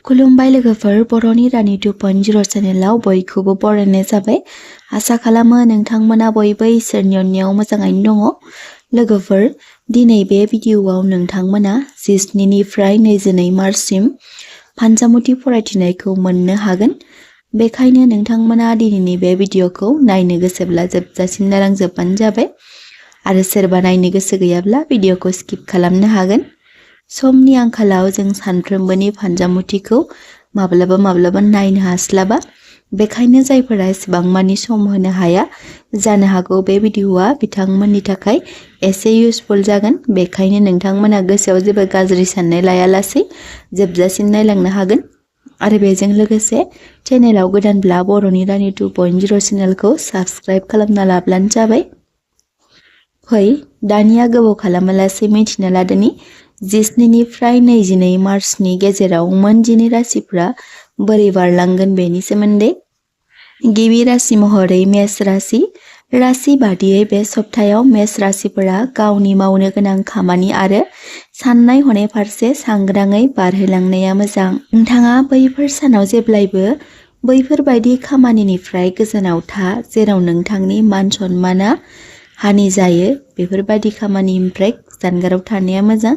खुलुमबाय लोगोफोर, बर'नि रानि 2.0 चेनेलाव बयखौबो बरायनाय जाबाय। आसा खालामो नोंथांमोना बयबो इसोरनि अननायाव मोजाङैनो दङ। लोगोफोर, दिनै बे भिडिअआव नोंथांमोना 17 निफ्राय 22 मार्चसिम फानजामुथि फरायथिनायखौ मोननो हागोन। बेखायनो नोंथांमोना दिनैनि बे भिडिअखौ नायनो गोसोब्ला जोबजासिम नायलांजोबबानो जाबाय। आरो सोरबा नायनो गोसो गैयाब्ला भिडिअखौ स्किप खालामनो हागोन। समनि आंखालाव जों सानफ्रोमबोनि फानजामुथिखौ माब्लाबा नायनो हास्लाबा। बेखायनो जायफोरा एसेबां मानि सम होनो हाया, जानो हागौ बे भिडिअआ बिथांमोननि थाखाय एसे इउजफुल जागोन। बेखायनो नोंथांमोना गोसोआव जेबो गाज्रि साननाय लायालासे जोबजासिम नायलांनो हागोन। आरो बेजों लोगोसे चेनेलाव गोदानब्ला बर'नि रानि 2.0 चेनेलखौ साबस्क्राइब खालामना लाब्लानो जाबाय। फै दानिया गोबाव खालामालासे मिथिना लादोनि 17 निफ्राय 22 मार्चनि गेजेराव मोन 12 राशिफ्रा बोरै बारलांगोन बेनि सोमोन्दै। गिबि राशि महरै मेष राशि। राशि बादियै बे सप्तायाव मेष राशिफोरा गावनि मावनो गोनां खामानि आरो साननाय हनाय फारसे सांग्राङै बारहोलांनाया मोजां। नोंथाङा बैफोर सानाव जेब्लायबो बैफोरबायदि खामानिनिफ्राय गोजानाव था जेराव नोंथांनि मान सन्माना हानि जायो। बेफोरबायदि खामानिनिफ्राय जानगाराव थानाया मोजां।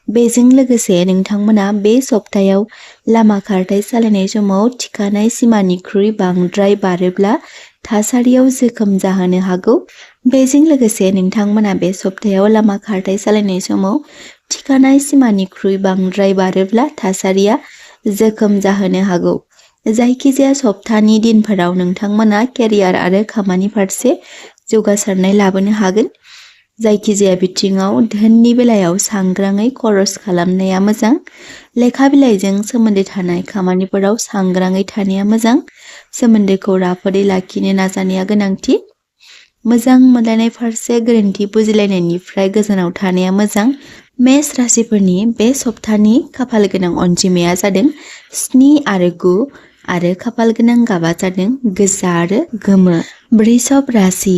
बेजों लोगोसे नोंथांमोना बे सप्तायाव लामा खारथाइ सालायनाय समाव थिखानाय सिमानिख्रुइ बांद्राय बारोब्ला थासारियाव जोखोम जाहोनो हागौ। बेजों लोगोसे नोंथांमोना बे सप्तायाव लामा खारथाइ सालायनाय समाव थिखानाय सिमानिख्रुइ बांद्राय बारोब्ला थासारिया जोखोम जाहोनो हागौ। जायखिजाया सप्तानि दिनफोराव नोंथांमोना केरियार आरो खामानि फारसे जौगासारनाय लाबोनो हागोन। जायखिजाया बिथिङाव धोननि बेलायाव सांग्राङै खरस खालामनाया मोजां। लेखा बिलाइजों सोमोन्दो थानाय खामानिफोराव सांग्राङै थानाया मोजां। सोमोन्दोखौ राफोदै लाखिनो नाजानाया गोनांथि। मोजां मोनलायनाय फारसे गोरोन्थि बुजिलायनायनिफ्राय गोजानाव थानाया मोजां। मेष राशिफोरनि बे सप्तानि खाफाल गोनां अनजिमाया जादों 7 आरो 9 आरो खाफाल गोनां गाबा जादों गोजा आरो गोमो। वृषभ राशि।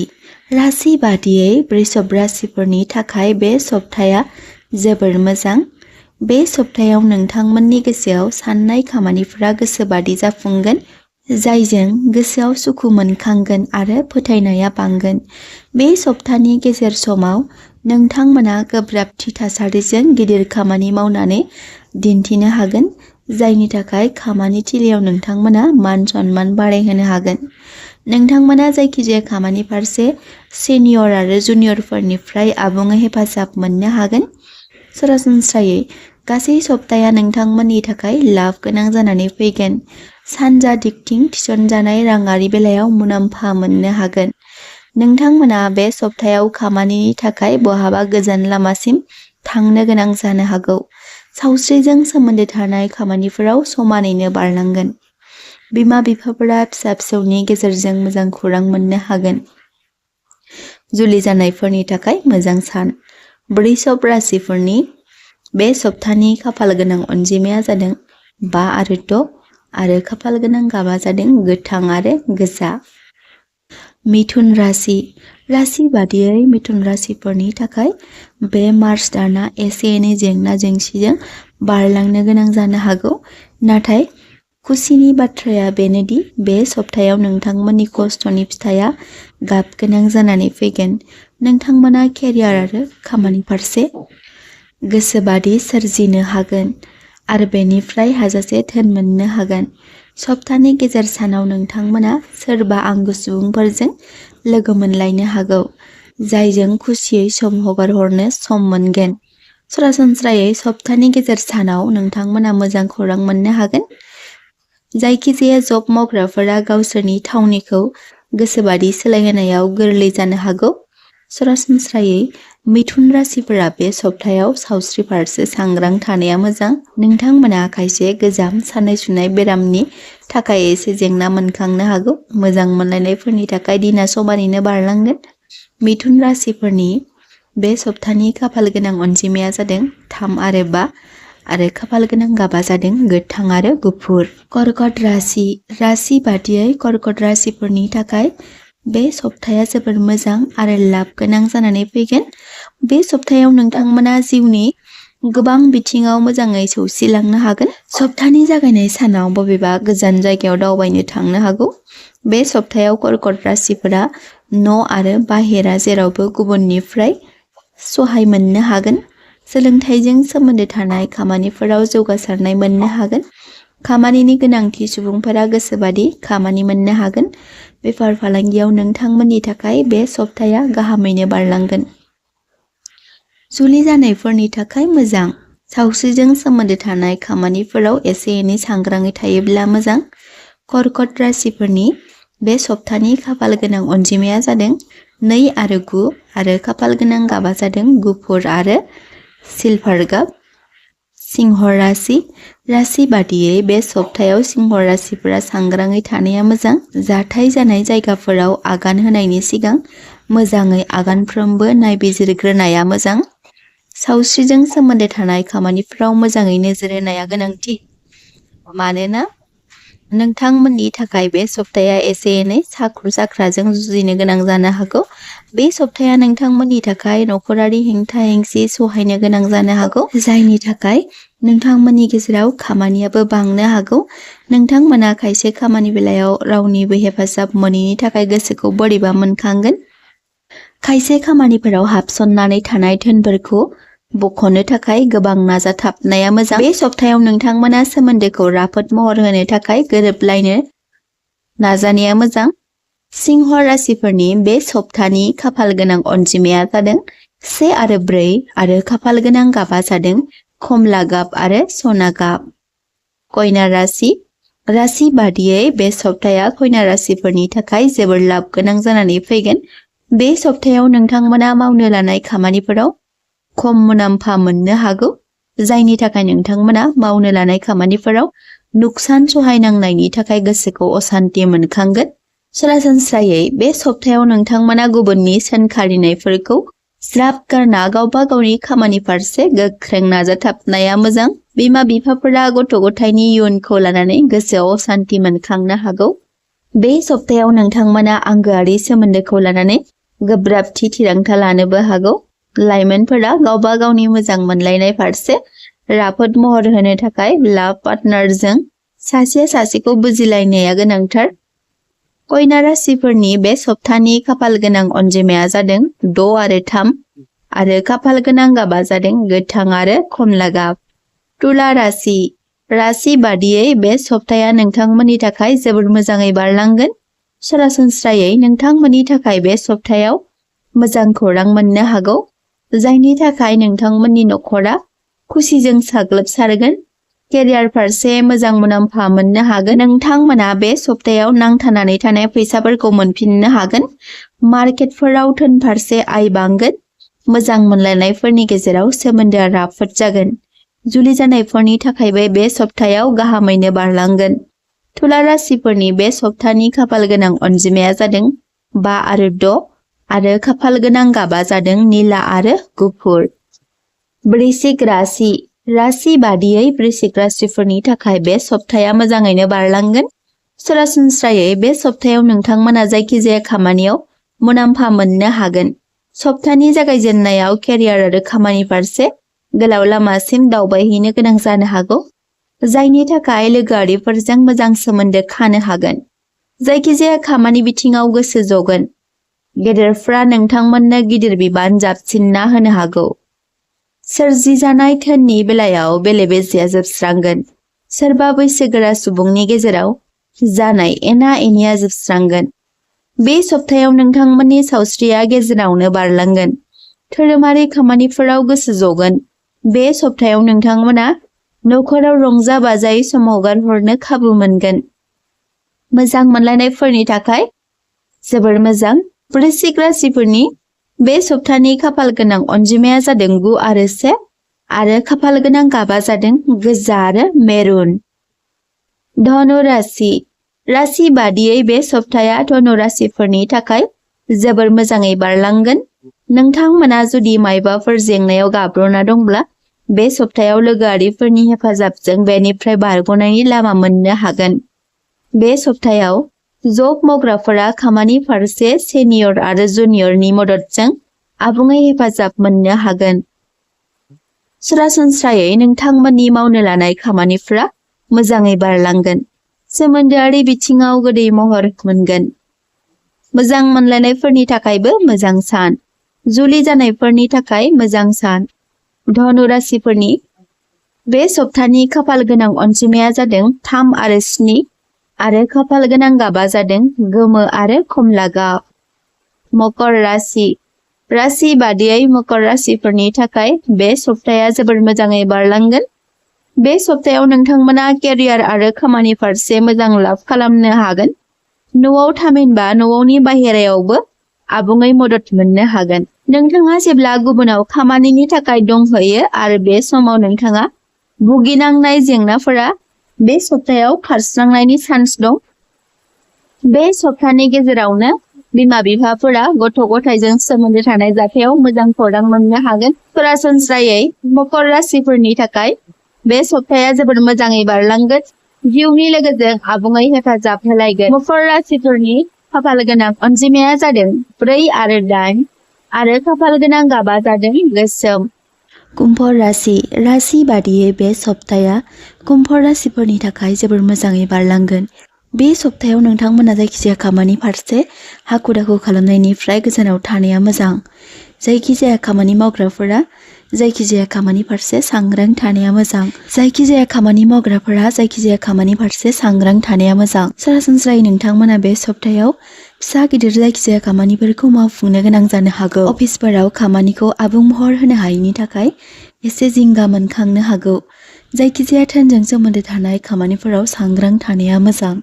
राशि बादियै वृषभ राशिफोरनि थाखाय बे सप्ताया जोबोर मोजां। बे सप्तायाव नोंथांमोननि गोसोआव साननाय खामानिफोरा गोसोबादि जाफुंगोन, जायजों गोसोआव सुखु मोनखांगोन आरो फोथायनाया बांगोन। बे सप्तानि गेजेर समाव नोंथांमोना गोब्राबथि थासारिजों गिदिर खामानि मावनानै दिन्थिनो हागोन, जायनि थाखाय खामानि थिलियाव नोंथांमोना मान सन्मान बारायहोनो हागोन। नोंथांमोना जायखिजाया खामानि फारसे सिनियर आरो जुनियरफोरनिफ्राय आबुङै हेफाजाब मोननो हागोन। सरासनस्रायै गासै सप्ताया नोंथांमोननि थाखाय लाब गोनां जानानै फैगोन। सानजा दिगथिं थिसनजानाय राङारि बेलायाव मुलाम्फा मोननो हागोन। नोंथांमोना बे सप्तायाव खामानिनि थाखाय बहाबा गोजान लामासिम थांनो गोनां जानो हागौ। सावस्रिजों सोमोन्दो थानाय खामानिफोराव समानैनो बारलांगोन। बिमा बिफाफोरा फिसा फिसौनि गेजेरजों मोजां खौरां मोननो हागोन। जुलि जानायफोरनि थाखाय मोजां सान। वृषभ राशिफोरनि बे सप्तानि खाफाल गोनां अनजिमाया जादों 5 आरो 6 आरो खाफाल गोनां गाबा जादों गोथां आरो गोजा। मिथुन राशि। राशि बादियै मिथुन राशिफोरनि थाखाय बे मार्च दाना एसे एनै जेंना जेंसिजों बारलांनो गोनां जानो हागौ। नाथाय खुसिनि बाथ्राया बेनोदि बे सप्तायाव नोंथांमोननि खस्थ'नि फिथाइया गाब गोनां जानानै फैगोन। नोंथांमोना केरियार आरो खामानि फारसे गोसोबादि सोरजिनो हागोन आरो बेनिफ्राय हाजासे धोन मोननो हागोन। सप्तानि गेजेर सानाव नोंथांमोना सोरबा आंगो सुबुंफोरजों लोगो मोनलायनो हागौ, जायजों खुसियै सम हगारहरनो सम मोनगोन। सरासनस्रायै सप्तानि गेजेर सानाव नोंथांमोना मोजां खौरां मोननो हागोन। जायखिजाया जब मावग्राफोरा गावसोरनि थावनिखौ गोसोबादि सोलायहोनायाव गोरलै जानो हागौ। सरासनस्रायै मिथुन राशिफोरा बे सप्तायाव सावस्रि फारसे सांग्रां थानाया मोजां। नोंथांमोना खायसे गोजाम सानाय सुनाय बेरामनि थाखाय एसे जेंना मोनखांनो हागौ। मोजां मोनलायनायफोरनि थाखाय दिना समानैनो बारलांगोन। मिथुन राशिफोरनि बे सप्तानि खाफाल गोनां अनजिमाया जादों 3 आरो 5 आरो खाफाल गोनां गाबा जादों गोथां आरो गुफुर। कर्कट राशि। राशि बादियै कर्कट राशिफोरनि थाखाय बे सप्ताया जोबोर मोजां आरो लाब गोनां जानानै फैगोन। बे सप्तायाव नोंथांमोना जिउनि गोबां बिथिङाव मोजाङै सौसिलांनो हागोन। सप्तानि जागायनाय सानाव बबेबा गोजान जायगायाव दावबायनो थांनो हागौ। बे सप्तायाव कर्कट राशिफोरा न' आरो बाहेरा जेरावबो गुबुननिफ्राय सहाय मोननो हागोन। सोलोंथाइजों सोमोन्दो थानाय खामानिफोराव जौगासारनाय मोननो हागोन। खामानिनि गोनांथि सुबुंफोरा गोसोबादि खामानि मोननो हागोन। बेफार फालांगियाव नोंथांमोननि थाखाय बे सप्ताया गाहामैनो बारलांगोन। जुलि जानायफोरनि थाखाय मोजां। सावस्रिजों सोमोन्दो थानाय खामानिफोराव एसे एनै सांग्राङै थायोब्ला मोजां। कर्कट राशिफोरनि बे सप्तानि खाफाल गोनां अनजिमाया जादों 2 आरो 9 आरो खाफाल गोनां गाबा जादों गुफुर आरो सिलभार गाब। सिंह राशि बादियै बे सप्तायाव सिंह राशिफोरा सांग्राङै थानाया मोजां। जाथाय जानाय जायगाफोराव आगान होनायनि सिगां मोजाङै आगानफ्रोमबो नायबिजिरग्रोनाया मोजां। सावस्रिजों सोमोन्दो थानाय खामानिफोराव मोजाङै नोजोर होनाया गोनांथि। मानोना नोंथांमोननि थाखाय बे सप्ताया एसे एनै साख्रु-साख्राजों जुजिनो गोनां जानो हागौ। बे सप्ताया नोंथांमोननि थाखाय नखरारि हेंथा-हेंसि सहायनो गोनां जानो हागौ, जायनि थाखाय नोंथांमोननि गेजेराव खामानियाबो बांनो हागौ। नोंथांमोना खायसे खामानि बेलायाव रावनिबो हेफाजाब मोनैनि थाखाय गोसोखौ बोरैबा मोनखांगोन। खायसे खामानिफोराव हाबसननानै थानाय धोनफोरखौ बख'नो थाखाय गोबां नाजाथाबनाया मोजां। बे सप्तायाव नोंथांमोना सोमोन्दोखौ राफोद महर होनो थाखाय गोरोबलायनो नाजानाया मोजां। सिंह राशिफोरनि बे सप्तानि खाफाल गोनां अनजिमाया जादों 1 आरो 4 आरो खाफाल गोनां गाबा जादों खमला गाब आरो सना गाब। कन्या राशि बादियै बे सप्ताया कन्या राशिफोरनि थाखाय जोबोर लाब गोनां जानानै फैगोन। बे सप्तायाव नोंथांमोना मावनो लानाय खामानिफोराव खम मुलाम्फा मोननो हागौ, जायनि थाखाय नोंथांमोना मावनो लानाय खामानिफोराव नुकसान सहायनांनायनि थाखाय गोसोखौ असान्ति मोनखांगोन। सरासनस्रायै बे सप्तायाव नोंथांमोना गुबुननि सोंखारिनायफोरखौ ज्राब गारना गावबा गावनि खामानि फारसे गोख्रों नाजाथाबनाया मोजां। बिमा-बिफाफोरा गथ'-गथायनि इयुनखौ लानानै गोसोआव असान्ति मोनखांनो हागौ। बे सप्तायाव नोंथांमोना आंगोआरि सोमोन्दोखौ लानानै गोब्राबथि थिरांथा लानोबो हागौ। लाइमोनफोरा गावबा गावनि मोजां मोनलायनाय फारसे राफोद महर होनो थाखाय लाभ पार्टनारजों सासेया सासेखौ बुजिलायनाया गोनांथार। कन्या राशिफोरनि बे सप्तानि खाफाल गोनां अनजिमाया जादों 6 आरो 3 आरो खाफाल गोनां गाबा जादों गोथां आरो खमला गाब। तुला राशि बादियै बे सप्ताया नोंथांमोननि थाखाय जोबोर मोजाङै बारलांगोन। सरासनस्रायै नोंथांमोननि थाखाय बे सप्तायाव मोजां खौरां मोननो हागौ, जायनि थाखाय नोंथांमोननि नखरा खुसिजों साग्लोबसारगोन। केरियार फारसे मोजां मुलाम्फा मोननो हागोन। नोंथांमोना बे सप्तायाव नांथानानै थानाय फैसाफोरखौ मोनफिननो हागोन। मार्केटफोराव धोन फारसे आय बांगोन। मोजां मोनलायनायफोरनि गेजेराव सोमोन्दोआ राफोद जागोन। जुलि जानायफोरनि थाखायबो बे सप्तायाव गाहामैनो बारलांगोन। तुला राशिफोरनि बे सप्तानि खाफाल गोनां अनजिमाया जादों 5 आरो 6 आरो खाफाल गोनां गाबा जादों निला आरो गुफुर। वृश्चिक राशि बादियै वृश्चिक राशिफोरनि थाखाय बे सप्ताया मोजाङैनो बारलांगोन। सरासनस्रायै बे सप्तायाव नोंथांमोना जायखिजाया खामानियाव मुलाम्फा मोननो हागोन। सप्तानि जागायजेननायाव केरियार आरो खामानि फारसे गोलाव लामासिम दावबायहैनो गोनां जानो हागौ, जायनि थाखाय लोगोआरिफोरजों मोजां सोमोन्दो खानो हागोन। जायखिजाया खामानि बिथिङाव गोसो जगोन। गेदेरफ्रा नोंथांमोननो गिदिर बिबान जाबसिनना होनो हागौ। सोरजिजानाय धोननि बेलायाव बेले-बेजेआ जोबस्रांगोन। सोरबा बैसोगोरा सुबुंनि गेजेराव जानाय एना-एनिया जोबस्रांगोन। बे सप्तायाव नोंथांमोननि सावस्रिया गेजेरावनो बारलांगोन। धोरोमारि खामानिफोराव गोसो जगोन। बे सप्तायाव नोंथांमोना नखराव रंजा-बाजायै सम हगारहरनो खाबु मोनगोन। मोजां मोनलायनायफोरनि थाखाय जोबोर मोजां। वृश्चिक राशिफोरनि बे सप्तानि खाफाल गोनां अनजिमाया जादों 9 आरो 1 आरो खाफाल गोनां गाबा जादों गोजा आरो मेरुन। धनु राशि बादियै बे सप्ताया धनु राशिफोरनि थाखाय जोबोर मोजाङै बारलांगोन। नोंथांमोना जुदि मायबाफोर जेंनायाव गाब्र'ना दंब्ला बे सप्तायाव लोगोआरिफोरनि हेफाजाबजों बेनिफ्राय बारग'नायनि लामा मोननो हागोन। बे सप्तायाव जब मावग्राफोरा खामानि फारसे सेनियर आरो जुनियरनि मददजों आबुङै हेफाजाब मोननो हागोन। सरासनस्रायै नोंथांमोननि मावनो लानाय खामानिफोरा मोजाङै बारलांगोन। सोमोन्दोआरि बिथिङाव गोदै महर मोनगोन। मोजां मोनलायनायफोरनि थाखायबो मोजां सान। जुलि जानायफोरनि थाखाय मोजां सान। धनु राशिफोरनि बे सप्तानि खाफाल गोनां अनजिमाया जादों 3 आरो 7 आरो खाफाल गोनां गाबा जादों गोमो आरो खमला गाब। मकर राशि बादियै मकर राशिफोरनि थाखाय बे सप्ताया जोबोर मोजाङै बारलांगोन। बे सप्तायाव नोंथांमोना केरियार आरो खामानि फारसे मोजां लाब खालामनो हागोन। न'आव थामहिनबा न'नि बाहेरायावबो आबुङै मदद मोननो हागोन। नोंथाङा जेब्ला गुबुनाव खामानिनि थाखाय दंहैयो आरो बे समाव नोंथाङा भुगिनांनाय जेंनाफोरा बे सप्तायाव खारस्रांनायनि चान्स दं। बे सप्तानि गेजेरावनो बिमा-बिफाफोरा गथ'-गथायजों सोमोन्दो थानाय जाथायाव मोजां खौरां मोननो हागोन। सरासनस्रायै मकर राशिफोरनि थाखाय बे सप्ताया जोबोर मोजाङै बारलांगोन। जिउनि लोगोजों आबुङै हेफाजाब होलायगोन। मकर राशिफोरनि खाफाल गोनां अनजिमाया जादों 4 आरो 8 आरो खाफाल गोनां गाबा जादों गोसोम। कुम्भ राशि बादियै बे सप्ताया कुम्भ राशिफोरनि थाखाय जोबोर मोजाङै बारलांगोन। बे सप्तायाव नोंथांमोना जायखिजाया खामानि फारसे हाखु-दाखु खालामनायनिफ्राय गोजानाव थानाया मोजां। जायखिजाया खामानि मावग्राफोरा जायखिजाया खामानि फारसे सांग्रां थानाया मोजां। सरासनस्रायै नोंथांमोना बे सप्तायाव फिसा गिदिर जायखिजाया खामानिफोरखौ मावफुंनो गोनां जानो हागौ। अफिसफोराव खामानिखौ आबुं महर होनो हायैनि थाखाय एसे जिंगा मोनखांनो हागौ। जायखिजाया धोनजों सोमोन्दो थानाय खामानिफोराव सांग्रां थानाया मोजां।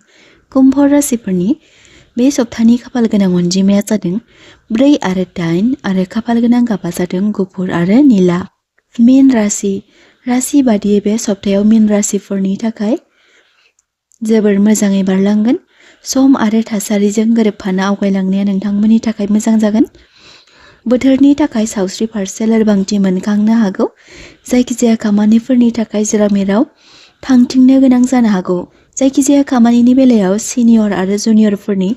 कुम्भ राशिफोरनि बे सप्तानि खाफाल गोनां अनजिमाया जादों 4 आरो 8 आरो खाफाल गोनां गाबा जादों गुफुर आरो निला। मीन राशि बादियै बे सप्तायाव मीन राशिफोरनि थाखाय जोबोर मोजाङै बारलांगोन। सम आरो थासारिजों गोरोबफाना आवगायलांनाया नोंथांमोननि थाखाय मोजां जागोन। बोथोरनि थाखाय सावस्रि फारसे लोरबांथि मोनखांनो हागौ। जायखिजाया खामानिफोरनि थाखाय जेराव-मेराव थांथिंनो गोनां जानो हागौ। जायखिजाया खामानिनि बेलायाव सिनियर आरो जुनियरफोरनि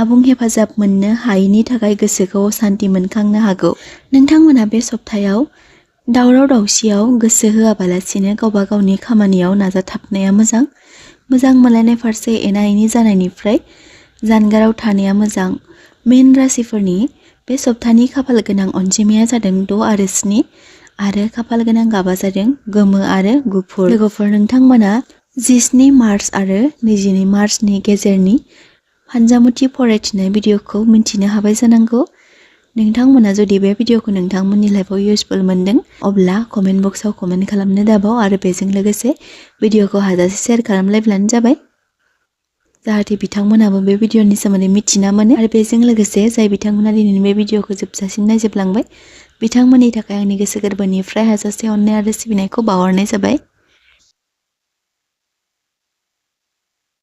आबुं हेफाजाब मोननो हायैनि थाखाय गोसोखौ असान्ति मोनखांनो हागौ। नोंथांमोना बे सप्तायाव दावराव-दावसियाव गोसो होआबालासिनो गावबा गावनि खामानियाव नाजाथाबनाया मोजां। मोजां मोनलायनाय फारसे एना-एनि जानायनिफ्राय जानगाराव थानाया मोजां। मीन राशिफोरनि बे सप्तानि खाफाल गोनां अनजिमाया जादों 6 आरो 7 आरो खाफाल गोनां गाबा जादों गोमो आरो गुफुर। लोगोफोर, नोंथांमोना 17 मार्च आरो 22 मार्चनि गेजेरनि फानजामुथि फरायथिनाय भिडिअखौ मिन्थिनो हाबाय जानांगौ। नोंथांमोना जुदि बे भिडिअखौ नोंथांमोननि लाइफआव इउजफुल मोनदों अब्ला कमेन्ट बक्सआव कमेन्ट खालामनो दाबाव आरो बेजों लोगोसे भिडिअखौ हाजासे शेयार खालामलायब्लानो जाबाय। जाहाथे बिथांमोनाबो बे भिडिअनि सोमोन्दै मिथिना मोनो आरो बेजों लोगोसे जाय बिथांमोना दिनैनि बे भिडिअखौ जोबजासिम नायजोबलांबाय बिथांमोननि थाखाय आंनि गोसो गोरबोनिफ्राय हाजासे अननाय आरो सिबिनायखौ बावहरनाय जाबाय।